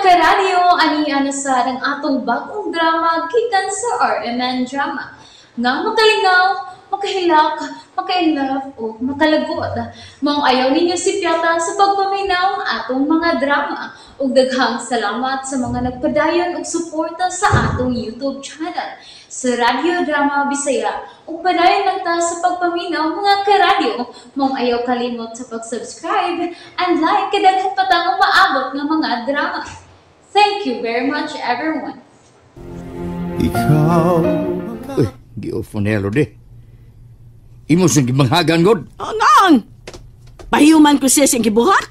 Karadyo, ani na sa ang atong bagong drama gikan sa RMN Drama. Nga makalingaw, makahilak, maka-inlove o makalagot. Maong ayaw ninyo sipyata sa pagpaminaw atong mga drama. Ug daghang salamat sa mga nagpadayon og suporta sa atong YouTube channel sa Radyo Drama Bisaya. Ug padayon lang ta sa pagpaminaw, mga karadyo. Maong ayaw kalimot sa pag-subscribe and like kay daghan pa tang umaabot nga mga drama. Thank you very much, everyone. Ikaw. Uy, gi-off mo niya, Lodi. Imo siyang gibanghagan, God. Angang! Pahiuman ko siya siyang gibuhat.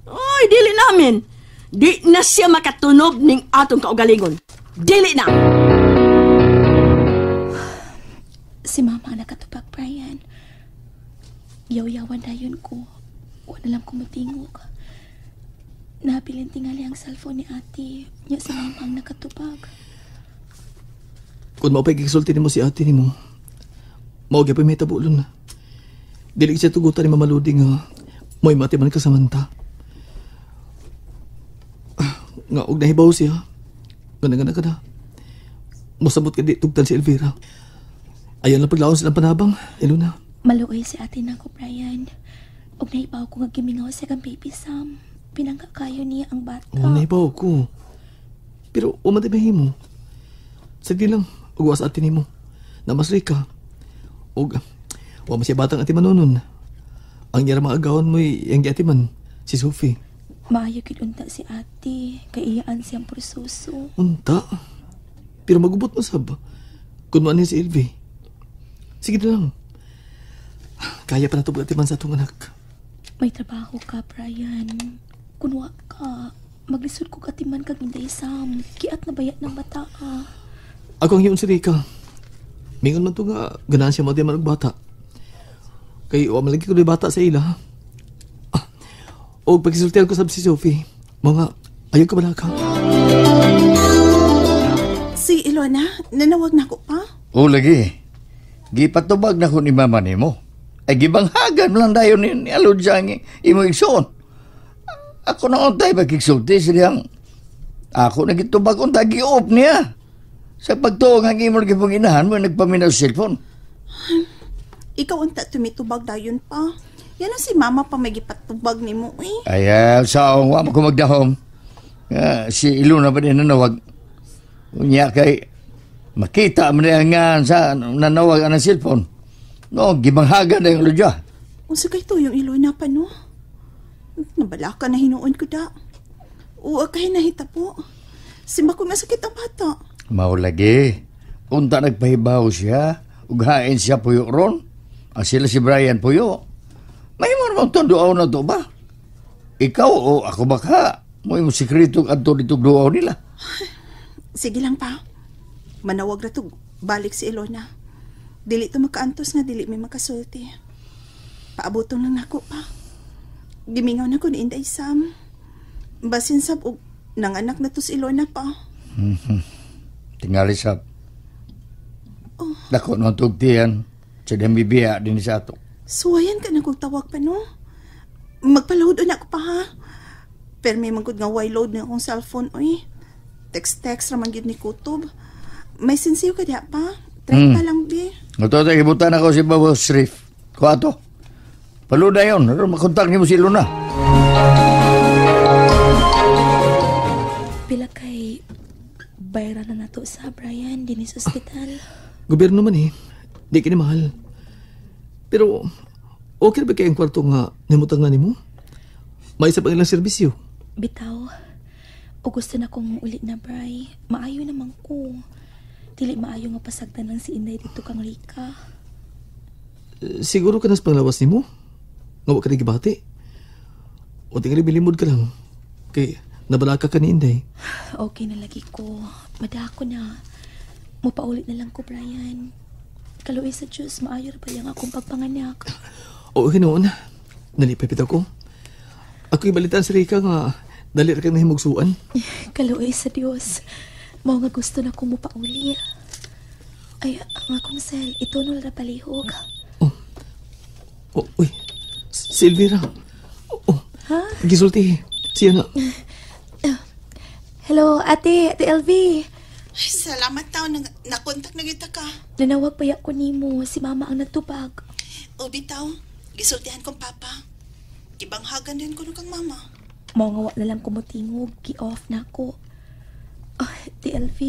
Oy, dili namin. Di na siya makatunob ning atong kaugalingon. Dili na! Si mama ang nakatubag, Brian. Yaw-yawan dayon ko. Wala lang ko matingog. Nabilin tingali ang cellphone ni ate. Nya si mama ang nakatubag. Kung maupay gisulti nimo si ate nimo, mao gyud may tabulon na. Dili siya tugutan ni Mama Lodi nga mo'y mati man ka Samantha. Nga og nahibaw siya, gana ka na. Mosabot ka di tugtan si Elvira. Ayaw na paglaon silang panabang, Ilona. Maluoy si ate nako, Brian. Og nahibaw ko nga gimingaw siya kang baby Sam. Pinangka kayo niya ang bata. Oo, nahibaw ko. Pero umatay mahimo. Sige lang, ugwas ate nimo. Namasri ka. Og, wa man siya batang ati manunon. Ang niyara maagawan mo'y iyang giati man, si Sophie. Maayo gid unta si ate, kay iyaan siyang proseso. Unta? Pero magubot mo sab. Kung maano si Elvie. Sige na lang. Kaya pa na ito ati man sa atong anak. May trabaho ka, Brian. Kunwa ka, maglisod ko katiman kag Inday Sam. Kiat na bayat ng bata. Ah. Ako ang iyon si Rika. Mingon man to nga, ganahan siya mo di man og bata. Kay wa man lagi ko bata sa ila. Ah, og pagkisultihan ko sab si Sophie, mga ayaw ka bala ka. Si Ilona, nanawag na ko pa. O lagi, gipatubag na ko ni mama nimo. Ay gibanghagan lang dayon ni Aludja ang imo igsoon. Ako na untay pagkiksulti siyang ako na gitubag unta gi-off niya. Sa pagtuo nga imo lagi inahan mo nagpaminaw sa cellphone. Ikaw unta tumitubag dayon pa. Yan ang si mama pa may gipatubag nimo eh. Ayaw, saong wa mo ko magdahom. Si Ilona ba din nanawag? Unya kay makita mo niya nga sa nanawag ang cellphone. No, gibanghagan na yung Aludja. Unsa kay to yung Ilona pa no? Nabalaka na hinuon ko da. Uwa kay nahita po. Simba ko masakit ang bata. Mao lagi. Unta nagpahibaw siya. Ughain siya puyo ron. Ang sila si Brian puyo. May mo namang tunduaw na to ba? Ikaw o ako baka. Mo yung sikreto adto dito duaw nila. Sige lang pa. Manawag ra to balik si Ilona. Dili to makaantos nga dili may makasulti. Paaboton lang nako pa. Gimingaw na ko ni Inday Sam. Basin sab og nanganak na to si Ilona pa. Tingali sab. Oh. Dako nung tugtiyan. Sa damibiya din sa ato. Suwayan ka na kong tawag pa no. Magpaload na ako pa ha. Pero may manggod nga why load na akong cellphone oy. Text-text raman gyud ni Kutob. May sinsiyo ka diha pa. 30 lang bi. Ito tayo, ibutan ako si Babo Srif. Kuha to. Paluda yun. Makontak niyo mo si Luna. Pila kay bayaran na nato sa Brian din sa ospital. Gobyerno man eh. Di kini mahal. Pero okay ba kay ang kwarto nga nimutang nga nimo? May isa pang ilang serbisyo. Bitaw. O gusto na kong uli na, Bri. Maayo naman ko. Dili maayo nga pasagdan lang si Inday dito kang Rika. Siguro ka nas panglawas nimo. Nga wa ka nagibati. O tingali bilimod ka lang. Kay nabalaka ka ni Inday. Okay na lagi ko. Madako na. Mupaulit na lang ko, Brian. Kaluoy sa Diyos, maayo ra ba yang akong pagpanganak? Oo, hinuon. Nalipay pita ko. Ako ibalitaan si Rika nga dali ra kang nahimugsuan. Kaluoy sa Diyos. Mao nga gusto na kong mupauli. Ay, ang akong sel, itunol ra palihog. Oh, uy. Si Elvira. Oh, Ha? Gisulti. Siya na. Hello, ate, ate LV. Ay, salamat tao nang nakontak na kita ka. Nanawag pa ko nimo, si mama ang natubag. O bitaw, gisultihan kong papa. Gibanghagan din ko kang mama. Mao nga wa na lang ko motingog, gi-off na ako. Oh, ate LV,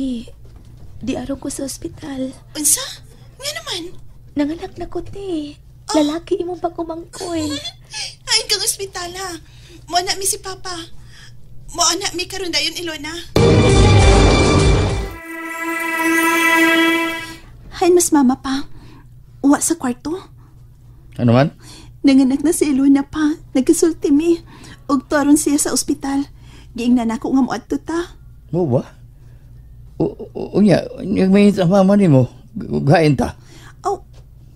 di aron ko sa ospital. Unsa? Nga naman? Nanganak na ko, te. Lalaki imong pag-umangkon. Ay, kang ospital ha. Mo na mi si papa. Mo na mi karon dayon, Ilona. Hay, mas mama pa. Uwa sa kwarto. Ano man? Nanganak na si Ilona pa. Nagkasulti mi. Og tuaron siya sa ospital. Giingnan ako nga moadto ta. Mo ba? Unya, may ang mama nimo. Gain ta. Oh,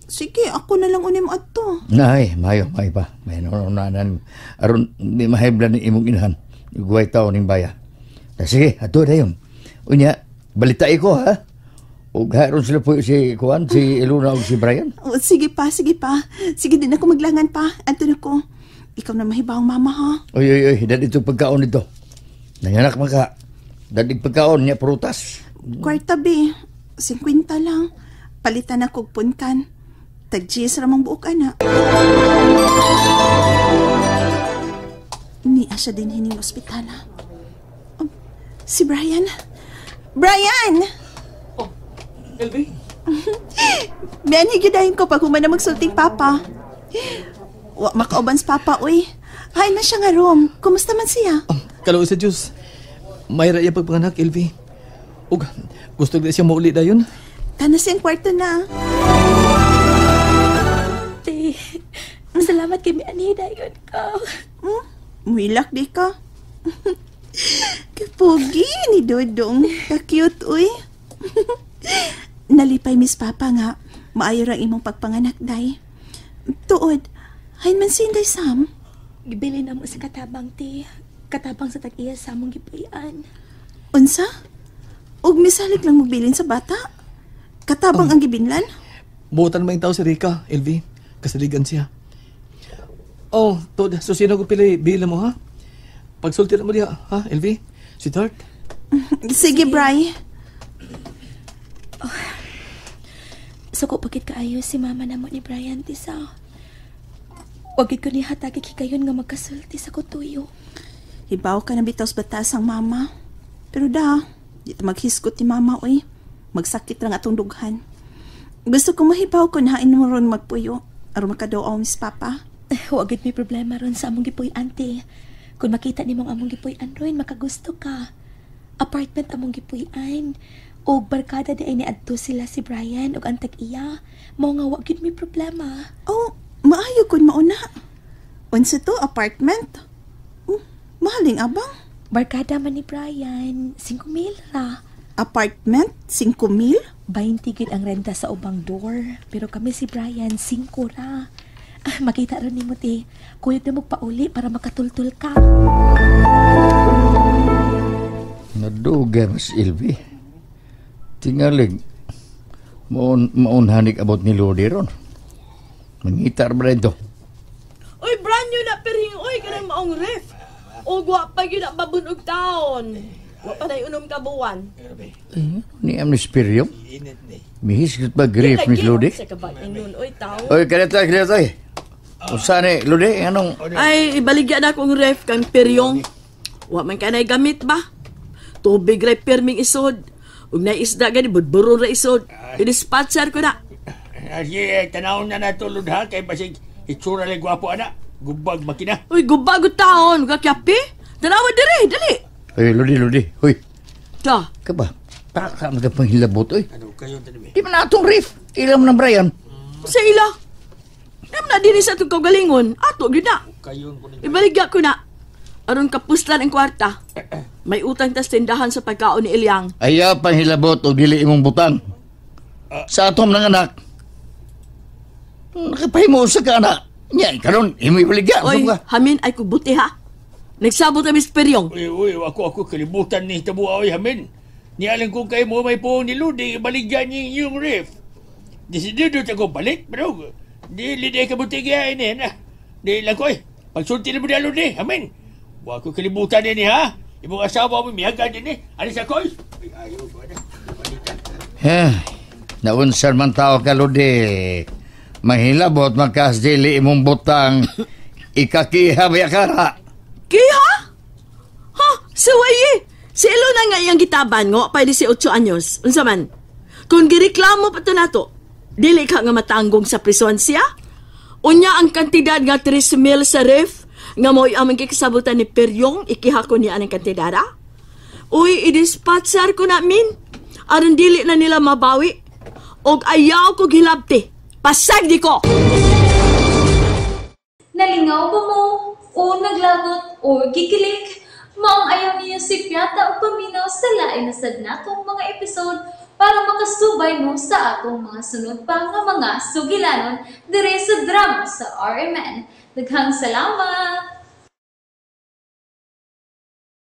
sige, ako na lang uni mo adto. Nay, mayo, mayo pa. May nanunanan. Aron, di mahibla ni imong inahan. Guway tao ning baya. Na, sige, ato na yun. Unya, balitai ko ha. Ug haron sila po si Kuan, si Ilona ug si Brian. Oh, sige pa, sige pa. Sige din ako maglangan pa. Anto na ko. Ikaw na mahibaw mama ha. Oy, oy, oy, dad ito pagkaon nito. Nanganak man ka. Dad pagkaon niya prutas. Kwarta be, 50 lang. Palitan ako og punkan. Tag-GS ramang buok ana. Niya siya din hining ospital ha. Oh, si Brian. Brian! Oh, LV? Mianhi gyud ko pag human na magsulting papa. Wa makauban sa papa uy. Hay na siya nga room. Kumusta man siya? Kaloo sa Diyos. May raya pagpanganak, LV. Ug gusto gid siya mauli dayon. Tana siyang kwarto na. Te, salamat kay mianhi dayon ka. Muilak di ka. Kapogi ni Dodong. Ka-cute, uy. Nalipay, Miss Papa nga. Maayo ra imong pagpanganak, day. Tuod, hain man si Inday Sam. Gibili na mo sa katabang, te. Katabang sa tag-iya sa among gipuy-an. Unsa? Ug misalig lang magbilin sa bata? Katabang ang gibinlan? Buotan man tao si Rika, LV. Kasaligan siya. Oh, tuod, so sino ko pili bila mo ha? Pagsulti na mo diha, ha, LV? Sweetheart? Sige, Bri. Oh. Suko pagkit kaayo si mama na mo ni Brian, tisa. Wag gid ko ni hatagi kayon nga magkasulti sa kutuyo. Hibaw ka na bitaw sa batas ang mama. Pero da, di ta maghisgot ni mama, oy. Magsakit lang atong dughan. Gusto ko mahibaw ko na hain mo ron magpuyo. Aron makadoow, Miss Papa. Wag gid may problema ron sa among gipuy-an, te. Kung makita nimong among gipuy-an ron, makagusto ka. Apartment among gipuy-an. Og barkada di ay niadto sila si Brian og ang tag-iya. Mao nga wa gyud may problema. Oh, maayo kun mauna. Unsa to apartment? Oh, mahaling abang. Barkada man ni Brian, 5,000 ra. Apartment 5,000? 20 gyud ang renta sa ubang door, pero kami si Brian 5 ra. Ah, makita ron nimo te. Kuyog na magpauli para makatultul ka. Nadugay mas Ilvi. Tingalig, maunhanig abot ni Lodi ron. Mangitar ba ito? Uy, brand new na piring, uy, kanang maong ref. O, wa pa yun ang babunog taon. Wa pa na unom ka buwan. Eh, ni am ni Spirium? Mihisgot ba grief ni Lodi? Sa kabag ingon, uy, tao. Uy, kanitoy, kanitoy. Usa ni Lodi, anong... Ay, ibaligyan na akong ref kang piryong. Wa man ka na'y gamit ba? Tubig ray pirming isod. Ug naisda gani, budburon ra isod. Idispatcher ko na. Sige, tanaw na natulod ha, kay basig itsura lang gwapo ana. Gubag makina. Uy, gubag taon, kakyapi. Tanawa diri, dali. Uy, Lodi, Lodi, huy. Ta. Ka ba? Taka mo pang hilabot, uy. Ano kayo tanabi? Di man atong ref. Ilam ng Brian. Sa ila. Nam na diri sa atong kaugalingon. Ato gyud na. Kayon ko ni. Ibaligya ko na. Aron kapuslan ang kwarta. May utang tas tindahan sa pagkaon ni Ilyang. Ayaw pang hilabot o dili imong butang. Sa atom ng anak. Nakapahimo sa ka anak. Nya, karon imo ibaligya. Oy, hamin ay kubuti ha. Nagsabot ang misperyong. Uy, uy, ako kalibutan ni tabuha, oy, hamin. Nialang ko kay mo may puong ni Lodi, ibaligya niya yung ref. Desidido ako balik, pero di liday kabuti kaya ini, na. Di lang ko, eh. Pagsulti na mo niya, Lodi, hamin. Wako kalibutan ni ha. Imong asawa mo mihaga din eh. Ano sa koy? Ay, ayaw ko na. Balita. Eh, naunsan man tao ka, Lodi. Mahilabot magkasdili imong butang. Ikakiha ba kara? Kiha? Ha? Suwaye! Si Ilona nga iyang gitaban ngo pa 18 anyos. Unsa man? Kung gireklamo pa to nato, dili ka nga matanggong sa prison siya? Unya ang kantidad nga 3,000 sa ref nga mo'y aming kikasabutan ni Peryong, ikiha ko niya ang kantidad, ah? Uy, idispatchar ko na min. Aron dili na nila mabawi. Og ayaw ko gilabti. Pasag di ko! Nalingaw ba mo? O naglagot o gikilig? Maong ayaw niyo si Piata o paminaw sa lain na sad natong mga episode para makasubay mo sa atong mga sunod pa nga mga sugilanon dire sa drama sa RMN. Daghang salamat!